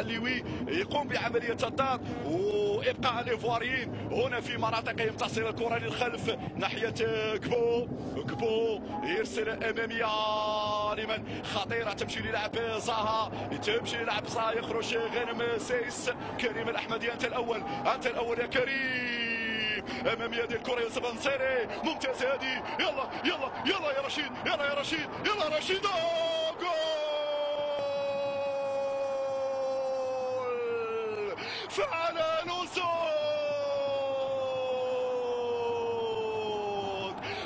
العليوي يقوم بعملية الضغط وابقاء الايفواريين هنا في مناطقهم. تصل الكره للخلف ناحية كبو، كبو يرسل امامية لمن؟ خطيرة تمشي للعب زها، تمشي للعب زها، يخرج غانم سيس. كريم الاحمدي انت الاول، انت الاول يا كريم. امامية ديال الكره يوسف النصيري، ممتاز هذه، يلا يلا يلا يا رشيد، يلا يا رشيد، يلا رشيد، جول! فعل الأسود،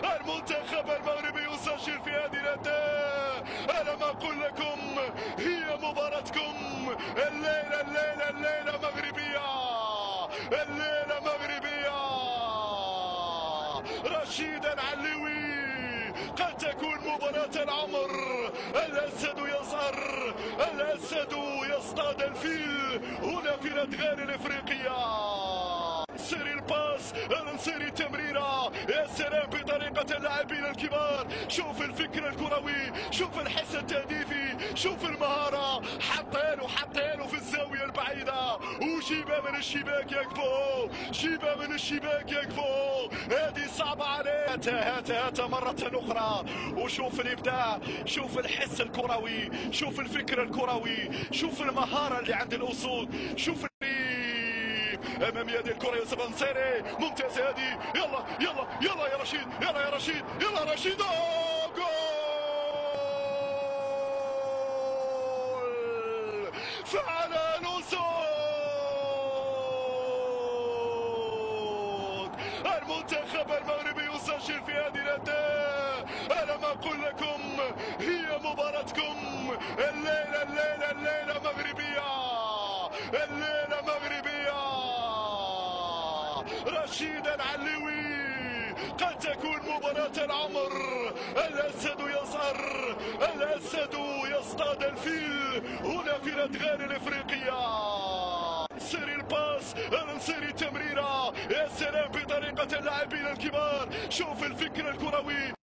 المنتخب المغربي يسجل في هذه الأداء. أنا ما أقول لكم هي مباراتكم الليلة، الليلة الليلة مغربية، الليلة مغربية. رشيد العلوي قد تكون مباراة العمر. الأسد يسهر، الأسد يصطاد الفيل هنا في الأدغال الإفريقية. سيري ال passe، النصيري تمريرة، يا سلام بطريقة اللاعبين الكبار. شوف الفكر الكروي، شوف الحس التهديفي، شوف المهارة، حطها له، حطها له في الزاوية البعيدة، وجيبها من الشباك يا كبو، جيبها من الشباك يا كبو، هذه صعبة عليه. هات هات مرة أخرى، وشوف الإبداع، شوف الحس الكروي، شوف الفكر الكروي، شوف المهارة اللي عند الأسود، شوف امام يد الكره يوسف النصيري، ممتاز هذه، يلا يلا يلا يا رشيد، يلا يا رشيد، يلا رشيد، جول! فعل الأسود، المنتخب المغربي يسجل في هذه الأداء. أنا ما أقول لكم هي مباراتكم الليلة، الليلة الليلة مغربية، الليلة مغربية. رشيد العلوي قد تكون مباراة العمر. الأسد يسهر، الأسد يصطاد الفيل هنا في الأدغال الإفريقية. سيري ال passe، النصيري تمريرة، يا سلام بطريقة اللاعبين الكبار. شوف الفكر الكروي.